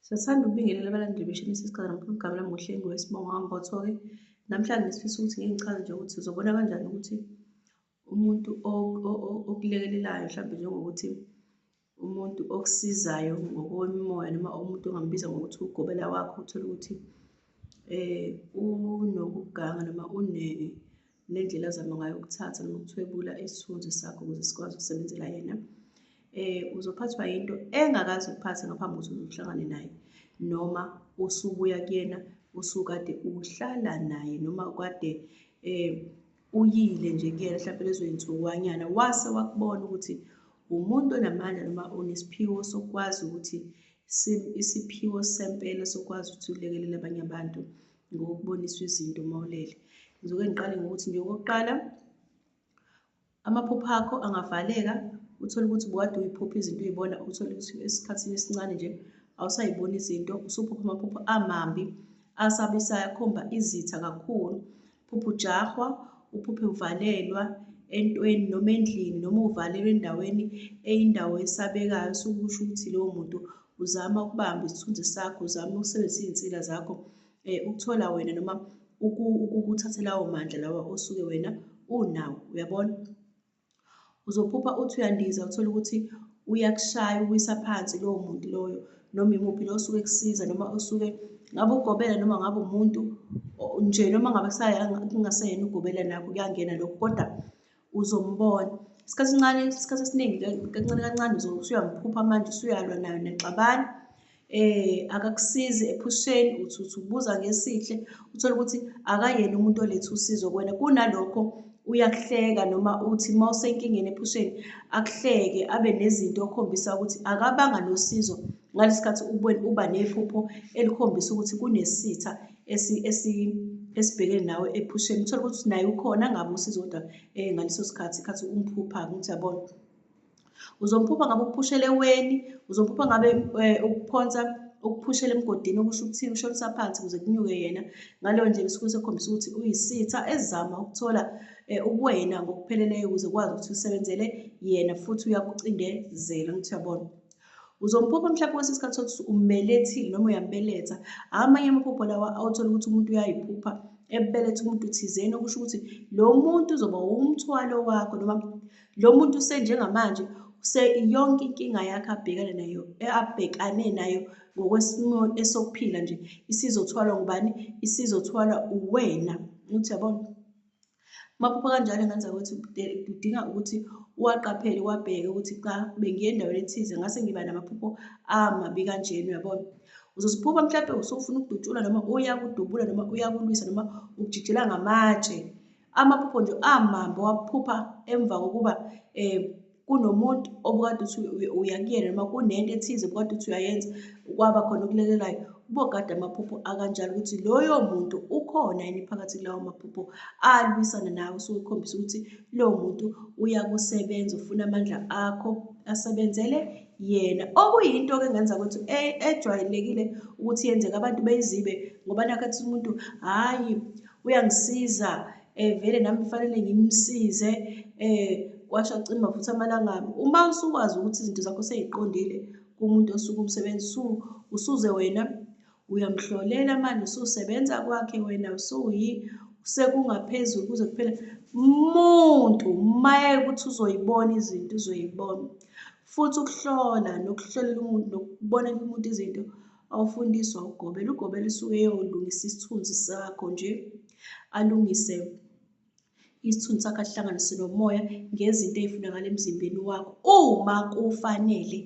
Siyathanda ukubingelela abalandeli beShini Sichaza Namhlanje igama lami nguHlengiwe Sibongo Ngambotho-ke. Namhlanje ngisifisa ukuthi ngike ngichaze nje ukuthi uzobona kanjani ukuthi umuntu okulekelelayo mhlawumbe njengokuthi umuntu okusizayo ngokwemimoya noma umuntu ongambiza ngokuthi ugobela wakho uthole ukuthi unokuganga noma nendlela azama ngayo ukuthatha noma ukuthwebula isithunzi sakho ukuze sikwazi ukusebenzela yena. Uzophathwa yinto engakaze ikuphathe ngaphambi kokuthi uze uhlangane naye noma usubuya kuyena usukade uhlala naye noma kade uyile nje kuyena mhlampe lezo y'nsukwanyana wase wakubona ukuthi umuntu onamandla noma onesiphiwo sokwazi ukuthi isiphiwo sempela sokwazi ukuthi ulekelele abanye abantu ngokuboniswa izinto uma ulele. Ngizoke ngiqale ngokuthi nje okokuqala amaphupho akho angavaleka uthole ukuthi ubukade uyiphupha izinto uyibona uthole ukuthi esikhathini esincane nje awusayiboni izinto usuphupha amaphupho amambi asabisayo akhomba izitha kakhulu. Uphuphe ujahwa, uphuphe uvalelwa entweni noma endlini noma uvalelwe endaweni eyindawo esabekayo osuke kusho ukuthi lowo muntu uzama ukubamba isithunzi sakho, uzama ukusebenzisa iy'nsila zakho ukuthola wena noma ukuthatha lawo mandla lawa osuke wena unawo, uyabona? Uzophupha uthi uyandiza uthole ukuthi uyakushaya ukuwisa phansi lowo muntu loyo noma imuphi lo osuke ekusiza noma osuke ngabe ugobela noma ngabe umuntu nje noma ngabe kungaseyena ugobela nakho kuyangena lokho kodwa uzombona. Isikhathi esincane, isikhathi esiningi kancane kancane uzobe usuyamphupha manje usuyalwa naye nixabana. Akakusizi ephusheni uthi uthi ubuza ngesihle uthole ukuthi akayena umuntu oletha usizo kuwena kunalokho uyakuhleka noma uthi uma usenkingeni ephusheni akuhleke abe nezinto okhombisa ukuthi akabanga nosizo ngalesi sikhathi uba nephupho elikhombisa ukuthi kunesitha esibhekene nawe ephusheni uthole ukuthi naye ukhona angabe usizo kodwa ngaleso sikhathi khathi umphupha-ke ukuthi yabona. Uzomphupha ngabe ukuphushela eweni, uzomphupha ngabe ukuphonsa ukuphushela emgodini okusho ukuthini ushonisa phansi ukuze kunyuke yena. Ngaleyo ndlela usuke usekhombisa ukuthi uyisitha esizama ukuthola ubuwena ngokupheleleyo ukuze ukwazi ukuthi usebenzele yena futhi uyakucindezela ngithi uyabona. Uzomphupha mhlawumbe kwesinye isikhathi uthole ukuthi umbelethile noma uyambeletha. Amanye amaphupho lawa awuthola ukuthi umuntu uyayiphupha ebeletha umuntu thizeni okusho ukuthi lo muntu uzoba wumthwalo wakho noma Lo muntu usenjengamanje yonke inkinga yakhe abhekane nayo abhekane nayo ngokwesimo esokuphila nje isizothwalwa ngubani? Isizothwalwa uwena. Uthi uyabona? Amaphupho kanjalo engenza ukuthi kudinga ukuthi uwaqaphele uwabheke ukuthi cha bengiye endaweni ethize ngase ngiba namaphupho amabi kanjena uyabona. Uzoziphupha mhlampe usufuna ukudutshulwa noma uyakudubula noma uyakulwisa noma ukujijela ngamatshe. Amaphupho nje amambi owaphupha emva kokuba kunomuntu obukade uthi uya kuyena noma kunento ethize obukade uthi uyayenza kwaba khona okulekelelayo, ubogada amaphupho akanjalo ukuthi loyo muntu ukhona yini phakathi kulawo maphupho alwisana nawe usuke ukhombisa ukuthi lowo muntu uyakusebenza ufuna amandla akho asebenzele yena. Okuyinto-ke engenza ukuthi ejwayelekile ukuthi yenzeke abantu beyizibe ngoba nakhu athi umuntu hhayi uyangisiza vele nami kufanele ngimsize kwasha cima futhi amalangabi. Uma usukwazi ukuthi izinto zakho sey'qondile kumuntu osuke umsebenzisa usuze wena uyamhlolela manje ususebenza kwakhe wena usuyi sekungaphezulu kuze kuphele muntu maye ukuthi uzoyibona izinto uzoyibona futhi ukuhlola nokuhlolela umuntu nokubonela umuntu izinto Awufundiswa ugobela, ugobela usuke eyolungisa isithunzi sakho nje, alungise isithunzi sakho asihlanganise nomoya ngezinto ey'funakala emzimbeni wakho uma kufanele.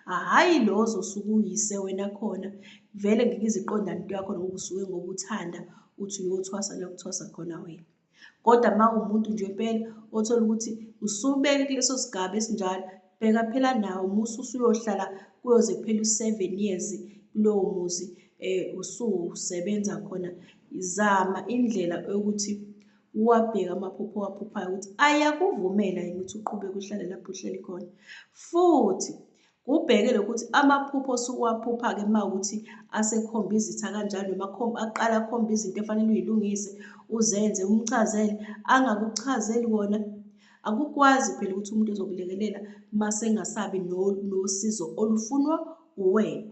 Hhayi lo ozosuke uyise wena khona, vele ngeke ize iqondane into yakho ngoba usuke ngoba uthanda uthi uyothwasa la kuthwasa khona wena. Kodwa uma uwumuntu nje impela othola ukuthi usubeke kuleso sigaba esinjalo, bheka phela nawe musa usuyohlala kuyoze kuphele u-seven years kulowo muzi ususebenza khona. Zama indlela yokuthi uwabheke amaphupho owaphuphayo ukuthi ayakuvumela yini ukuthi uqhubeke uhlale lapho uhleli khona. Futhi Kubheke lokuthi amaphupho osuke uwaphupha-ke uma ukuthi asekhomba izitha kanjalo noma aqala akhomba izinto efanele uyilungise uzenze umchazele angakuchazeli wona. Akukwazi phela ukuthi umuntu ezokulekelela uma sengasabi nosizo olufunwa uwena.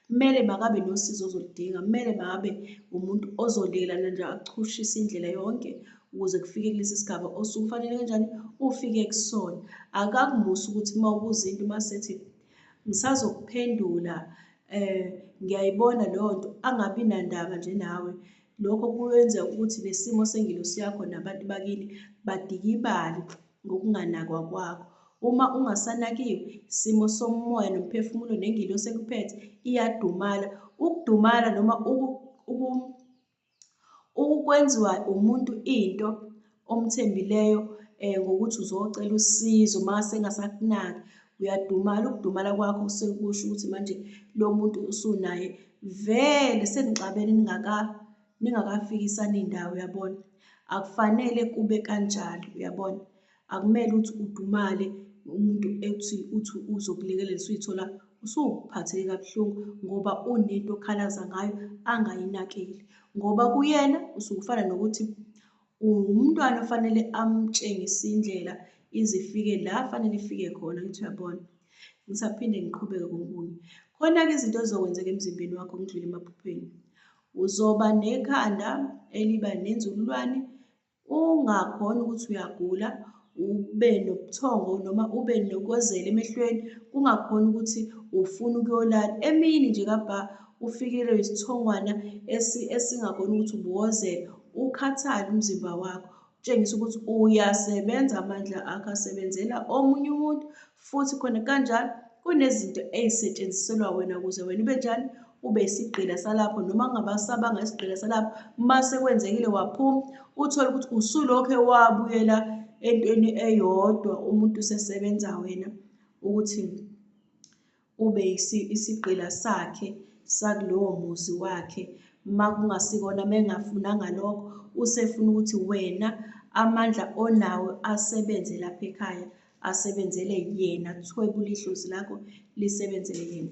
Kumele makabe nosizo ozoludinga, kumele makabe umuntu ozolekelana nje achushise indlela yonke ukuze kufike kulesi sigaba osuke ufanele kanjani ufike kusona. Akakumusa ukuthi uma ubuza into uma sethi ngisazokuphendula ngiyayibona leyo nto, angabi nandaba nje nawe. Lokho kuyenza ukuthi nesimo sengelosi yakho nabantu bakini badikibale ngokunganakwa kwakho. Uma ungasanakiwe, isimo somoya nomphefumulo nengelosi ekuphethe iyadumala. Ukudumala noma ukwenziwa umuntu into omthembileyo ngokuthi uzocela usizo mase engasakunaki, uyadumala. Ukudumala kwakho sekusho ukuthi manje lo muntu usunaye vele senixabene ningakafikisani indawo, uyabona. Akufanele kube kanjalo, uyabona. Akumele ukuthi udumale umuntu ethi uthi uzokulekelela usuyithola usuphatheke kabuhlungu ngoba unento okhalaza ngayo angayinakile. Ngoba kuyena usuke ufana nokuthi uwumntwana ofanele amtshengise indlela ize ifike la fanele ifike khona, ngithi uyabona. Ngisaphinde ngiqhubeke kokunye. Khona-ke izinto ezizokwenzeka emzimbeni wakho ngidlule emaphupheni. Uzoba nekhanda eliba nenzululwane, ungakhona ukuthi uyagula, ube nobuthongo noma ube nokozela emehlweni, kungakhona ukuthi ufuna ukuyolala. Emini nje kabha ufikelwe isithongwana esingakhona ukuthi ubuwozele, ukhathale umzimba wakho. Kutshengisa ukuthi uyasebenza amandla akho asebenzela omunye umuntu futhi khona kanjalo kunezinto ey'setshenziselwa wena ukuze wena ube njani ube isigqila salapho noma kungabasabanga isigqila salapho mase kwenzekile waphuma uthole ukuthi usulokhe wabuyela entweni eyodwa umuntu usesebenza wena ukuthi ube isigqila sakhe sakulowo muzi wakhe. Uma kungasikona, uma engafunanga lokho, usefuna ukuthi wena amandla onawo asebenze lapha ekhaya, asebenzele yena, thwebula idlozi lakho lisebenzele yena.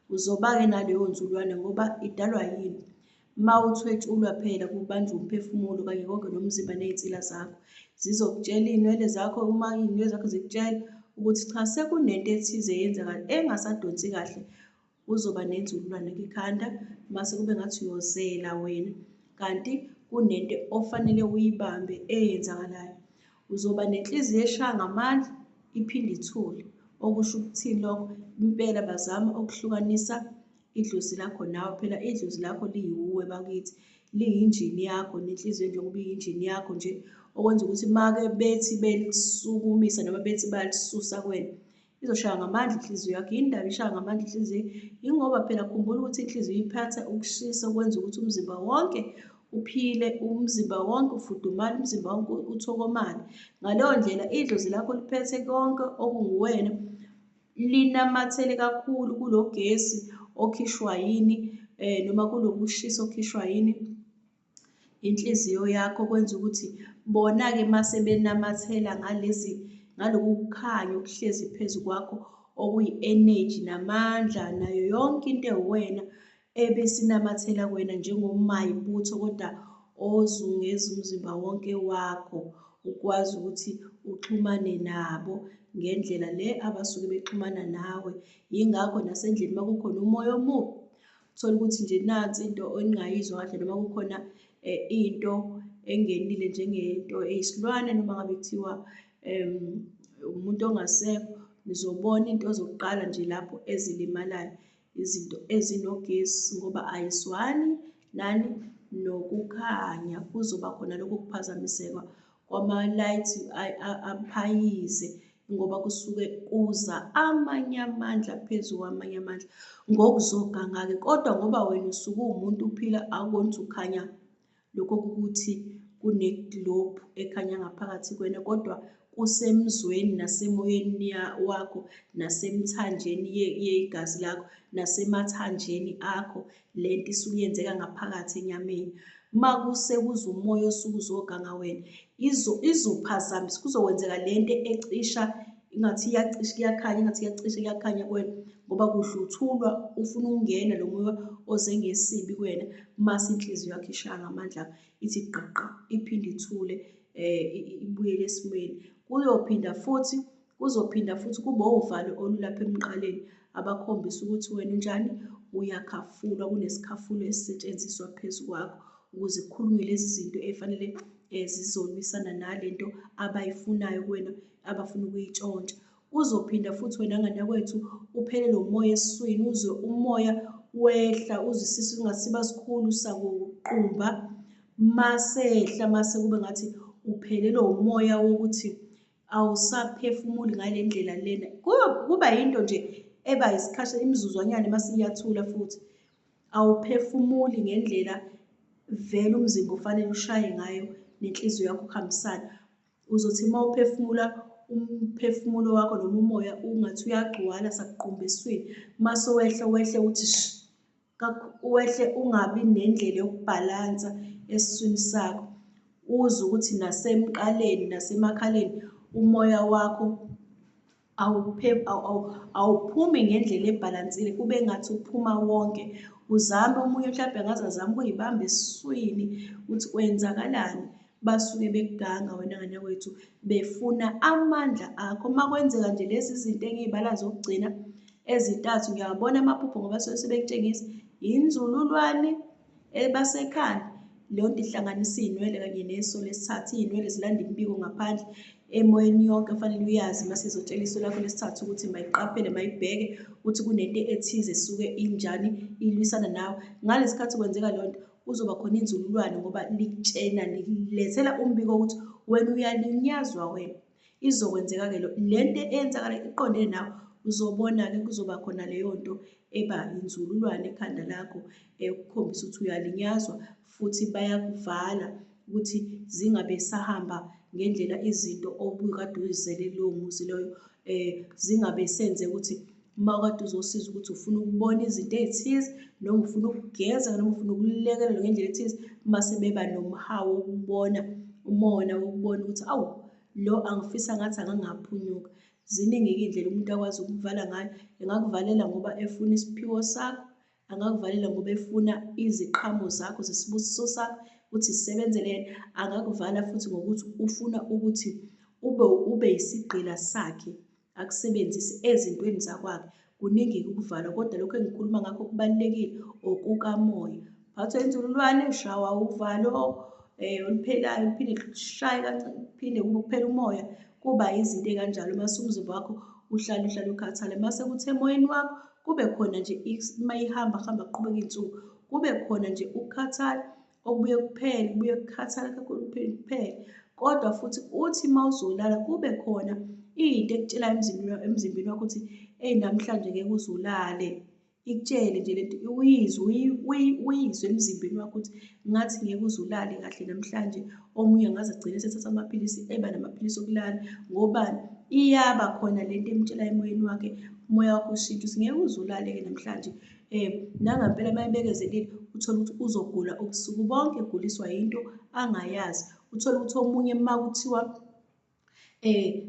Uzoba-ke naleyo nzulwane ngoba idalwa yini? Uma uthwetshulwa phela kubanjwa umphefumulo kanye konke nomzimba ney'nsila zakho. Zizokutshela iy'nwele zakho uma iy'nwele zakho zikutshela ukuthi cha sekunento ethize eyenzekayo engasadonsi kahle. Uzoba nenzululwane kwikhanda mase kube ngathi uyozela wena kanti kunento ofanele uyibambe eyenzakalayo. Uzoba nenhliziyo eshaya ngamandla iphinde ithule. Okusho ukuthini lokho? Impela bazama ukuhlukanisa idlozi lakho nawe phela idlozi lakho liyiwuwe bakithi liyinjini yakho nenhliziyo njengoba iyinjini yakho nje okwenza ukuthi make bethi belisukumisa noma bethi bayalisusa kuwena izoshaya ngamandla inhliziyo yakho. Yini ndaba ishaya ngamandla inhliziyo? Yingoba phela khumbula ukuthi inhliziyo iphatha ukushisa okwenza ukuthi umzimba wonke uphile, umzimba wonke ufudumale, umzimba wonke uthokomale. Ngaleyo ndlela idlozi lakho liphethe konke okunguwena linamathele kakhulu kulo gesi okhishwa yini noma kulokushisa okhishwa yini inhliziyo yakho kwenza ukuthi bona-ke mase benamathela ngalezi ngaloku kukhanya okuhlezi phezu kwakho okuyi-energy namandla nayo yonke into ewuwena ebesinamathela kuwena njengomayibutho kodwa ozungeza umzimba wonke wakho ukwazi ukuthi uxhumane nabo ngendlela le abasuke bexhumana nawe. Yingakho nasendlini uma kukhona umoya omubi uthole ukuthi nje nansi into eningayizwa kahle noma kukhona into engenile njengento eyisilwane noma ngabe kuthiwa umuntu ongasekho, nizobona into zokuqala nje lapho ezilimalayo izinto ezinogesi ngoba ayizwani nani nokukhanya. Kuzoba khona lokho kuphazamiseka kwama-light aphayize ngoba kusuke kuza amanye amandla phezu kwamanye amandla ngokuzoganga-ke kodwa ngoba wena usuke uwumuntu uphila awukoni ukuthi ukhanya lokho kukuthi kune-globe ekhanya ngaphakathi kwena kodwa kusemzweni nasemoyeni wakho nasemthanjeni yegazi lakho nasemathanjeni akho le nto isuke yenzeka ngaphakathi enyameni. Uma kusekuza umoya osuke uzoganga wena izophazamisa kuzokwenzeka le nto ecisha ingathi iyacisha kuyakhanya ingathi iyacisha kuyakhanya kuwena ngoba kudluthulwa ufuna ukungena lo moya oze ngesibi kuwena mase inhliziyo yakho ishaya ngamandla ithi gqigqa iphinde ithule ibuyele esimweni. Kuyophinda futhi Kuzophinda futhi kube uvalo olulapha emqaleni abakhombisa ukuthi wena unjani, Uyakhafulwa, kunesikhafulo esisetshenziswa phezu kwakho ukuze kukhulunywe lezi zinto ey'fanele zizolwisana nale nto abayifunayo kuwena, abafuna ukuyitshontsha. Uzophinda futhi wena ngane yakwethu uphelelwe umoya esiswini, uzwe umoya wehla, uzwe isisu ingasiba sikhulu sakuqumba. Masehla mase kube ngathi uphelelwe umoya wokuthi awusaphefumuli ngale ndlela lena. Kuba yinto nje eba isikhasha imizuzwanyana mase iyathula futhi. Awuphefumuli ngendlela vele umzimba ofanele ushaye ngayo nenhliziyo yakho kuhambisane. Uzothi uma uphefumula umphefumulo wakho noma umoya ungathi uyagcwala sakuqumba esiswini, mase wehla wehle uthi shi, wehle ungabi nendlela yokubhalansa esiswini sakho. Uzwe ukuthi nasemqaleni nasemakhaleni umoya wakho awuphumi ngendlela ebhalansile, kube ngathi uphuma wonke. Uzame omunye mhlawumbe angaze azame ukuyibamba esiswini ukuthi kwenzakalani. Basuke bekuganga wena ngane yakwethu, befuna amandla akho. Uma kwenzeka nje lezi zinto engiy'bala zokugcina ezintathu, ngiyawabona amaphupho ngoba suke sebekutshengisa inzululwane ebasekhanda, leyo nto ihlanganisa iy'nwele kanye neso lesithathu. Iy'nwele zilanda imibiko ngaphandle emoyeni yonke fanele uyazi mase izotshela iso lakho lesithathu ukuthi mayiqaphele, mayibheke ukuthi kunento ethize esuke injani ilwisana nawe. Ngalesi khathi kwenzeka leyo nto kuzoba khona inzululwane ngoba likutshena likulethela umbiko wokuthi wena uyalinyazwa wena. Izokwenzeka-ke le nto eyenzakala iqondene nawe, uzobona-ke kuzoba khona leyo nto eba inzululwane ekhanda lakho ekukhombisa ukuthi uyalinyazwa futhi bayakuvala ukuthi zingabe sahamba ngendlela izinto obukade uyizele kulowo muzi loyo, zingabe senze ukuthi uma kade uzosiza ukuthi ufuna ukubona izinto ey'thize noma ufuna ukugeza noma ufuna ukulekelelwa ngendlela ethize, mase beba nomhawu wokubona, umona wokubona ukuthi awu lo angifisa ngathi angangaphunyuka. Ziningi-ke iy'ndlela umuntu akwazi ukukuvala ngayo. Engakuvalela ngoba efuna isiphiwo sakho, angakuvalela ngoba efuna iziqhamo zakho zesibusiso sakho ukuthi zisebenzele yena, angakuvala futhi ngokuthi ufuna ukuthi ube yisigqila sakhe, akusebenzise ezintweni zakwakhe. Kuningi-ke ukuvalwa kodwa lokhu engikhuluma ngakho kubalulekile okukamoya. Phathwa inzululwane, shawa uvalo oluphelayo luphinde lushaye kancane, kuphinde kube kuphela umoya. Kuba izinto ey'kanjalo mase umzimba wakho uhlale uhlale ukhathale. Mase kuthi emoyeni wakho kube khona nje uma ihamba hamba kuqhubeka iy'nsuku, kube khona nje ukukhathala okubuye kuphele, kubuye kukhathala kakhulu kuphinde kuphele. Kodwa futhi uthi uma uzolala kube khona into ekutshelayo emzimbeni wakho ukuthi eyi namhlanje ngeke uze ulale. Ikutshele nje lento uyizwe uyizwe emzimbeni wakho ukuthi ngathi ngeke uze ulale kahle namhlanje. Omunye angaze agcine esethatha amaphilisi eba namaphilisi okulala ngobani? Iyaba khona lento emtshela emoyeni wakhe, umoya wakho ushintshe ukuthi ngeke uze ulale-ke namhlanje. Nangampela uma ebekezelile uthole ukuthi uzogula ubusuku bonke eguliswa yinto angayazi. Uthole ukuthi omunye uma kuthiwa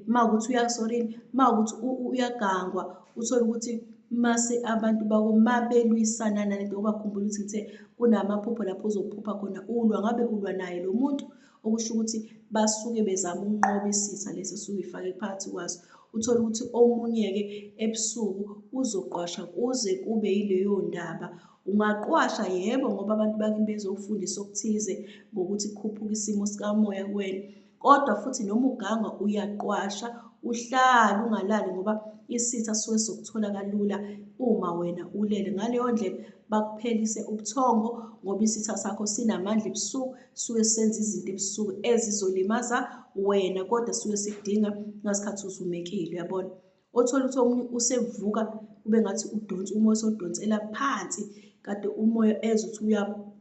uma ukuthi uyasorini, uma ukuthi uyagangwa, uthole ukuthi mase abantu bako mabelwisana nalento ngoba khumbula ukuthi ngithe kunamaphupho lapho uzophupha khona ulwa, ngabe ulwa naye lo muntu, okusho ukuthi basuke bezama ukunqoba isitha lesi osuke uyifake phakathi kwaso. Uthole ukuthi omunye-ke ebusuku uzoqwasha kuze kube yileyo ndaba. Ungaqwasha yebo ngoba abantu bakini bezokufundisa okuthize ngokuthi kukhuphuka isimo sikamoya kuwena. Kodwa futhi noma uganga uyaqwasha uhlale ungalali ngoba isitha sisuke sizokuthola kalula uma wena ulele. Ngaleyo ndlela bakuphelise ubuthongo ngoba isitha sakho sinamandla ebusuku, suke senza izinto ebusuku ezizolimaza wena kodwa suke sikudinga ngasikhathi uzumekile, uyabona. Othola ukuthi omunye usevuka kube ngathi udonsa umoya usodonsela phansi kade umoya ezwe ukuthi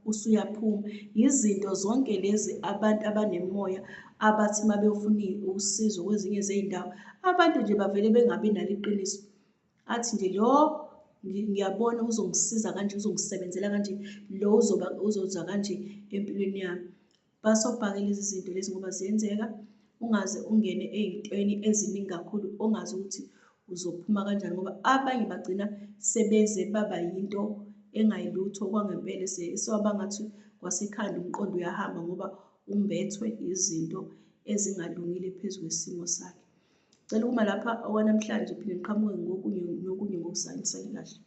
usuyaphuma. Yizinto zonke lezi abantu abanemoya abathi uma beyofuna usizo kwezinye zey'ndawo, abantu nje bavele bengabi nalo iqiniso. Athi nje lo ngiyabona uzongisiza kanje, uzongisebenzela kanje, lo uzoba uzoza kanje empilweni yami. Bhasobha-ke lezi zinto lezi ngoba ziyenzeka, ungaze ungene ey'ntweni eziningi kakhulu ongazi ukuthi uzophuma kanjani ngoba abanye bagcina sebeze baba yinto engayilutho kwangempela sewaba ngathi kwasekhanda umqondo uyahamba ngoba umbethwe izinto ezingalungile phezu kwesimo sakhe. Cela ukuma lapha okwanamhlanje phinde ngiqhamuke ngokunye nokunye ngokusayo. Nisale kahle.